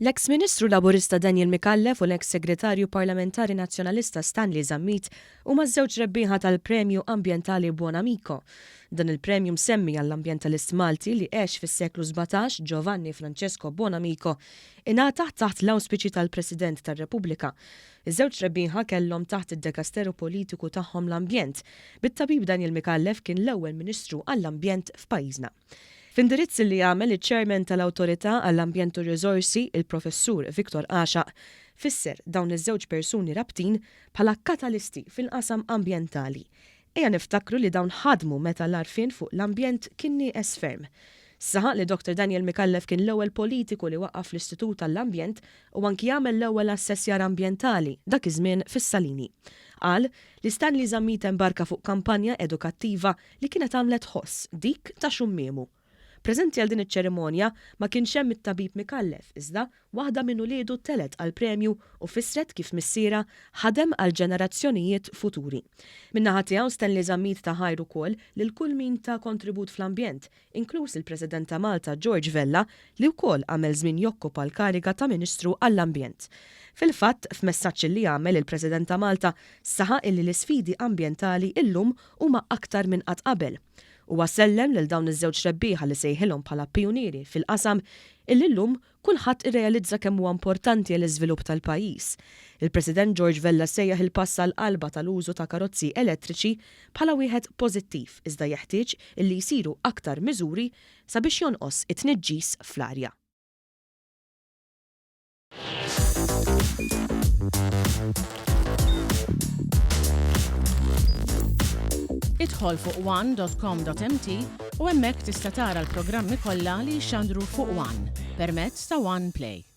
L-eks Ministru Laburista Daniel Micallef u l-eks Segretarju Parlamentari Nazzjonalista Stanley Zammit huma ż-żewġ rebbieħa tal-Premju Ambjentali Buonamico. Dan il-premju msemmi għall-ambjentalist Malti li għex fis-seklu 17 Giovanni Francesco Buonamico ingħata taħt l-awspiċi tal-President tar-Repubblika. Iż-żewġ rebbieħa kellhom taħt id-dekasteru politiku tagħhom l-ambjent, bit-Tabib Daniel Micallef kien l-ewwel Ministru għall-Ambjent f'pajjiżna. F'indirizz li għamel iċ-Chairman tal-Awtorità għall-Ambjent u r-Riżorsi, il-Professur Victor Għaxaq, fisser dawn iż-żewġ persuni rabtin bħala katalisti fil-qasam ambjentali. Ejja niftakru li dawn ħadmu meta l-għarfien fuq l-ambjent kien nieqes ferm. Saħaq li Dottor Daniel Micallef kien l-ewwel politiku li waqqaf l-Istitut għall-Ambjent u anki għamel l-ewwel assessjar ambjentali dak iż-żmien fis-Salini. Qal li Stanley Zammit embarka fuq kampanja edukattiva li kienet għamlet ħoss, dik ta' Xummiemu. Preżenti għal din iċ-ċerimonja ma kienx hemm it-tabib Micallef iżda waħda minn uliedu telgħet għall-premju u fissret kif missierha ħadem għall-ġenerazzjonijiet futuri. Min-naħa tiegħu Stanley Zammit ta ħajr ukoll lil kull min ta kontribut fl-ambjent, inkluż il-President ta' Malta George Vella li wkoll għamel żmien jokkupa l-kariga ta' Ministru għall-Ambjent. Fil-fatt, f'messaġġ li għamel il-President ta' Malta saħaq illi l-isfidi ambjentali illum huma aktar minn qatt qabel. Huwa sellem lil dawn iż-żewġ rebbieħa li sejħilhom bħala pijunieri fil-qasam illi llum kulħadd irrealizza kemm huwa importanti għall-iżvilupp tal-pajjiż. Il-President George Vella sejjaħ il-pass għall-qalba tal-użu ta' karozzi elettriċi bħala wieħed pożittiv iżda jeħtieġ illi jsiru aktar miżuri sabiex jonqos it-tniġġis fl-arja. Idħol fuq one.com.mt u hemmhekk tista' tara l-programmi kollha li jixxandru fuq One permezz ta' One Play.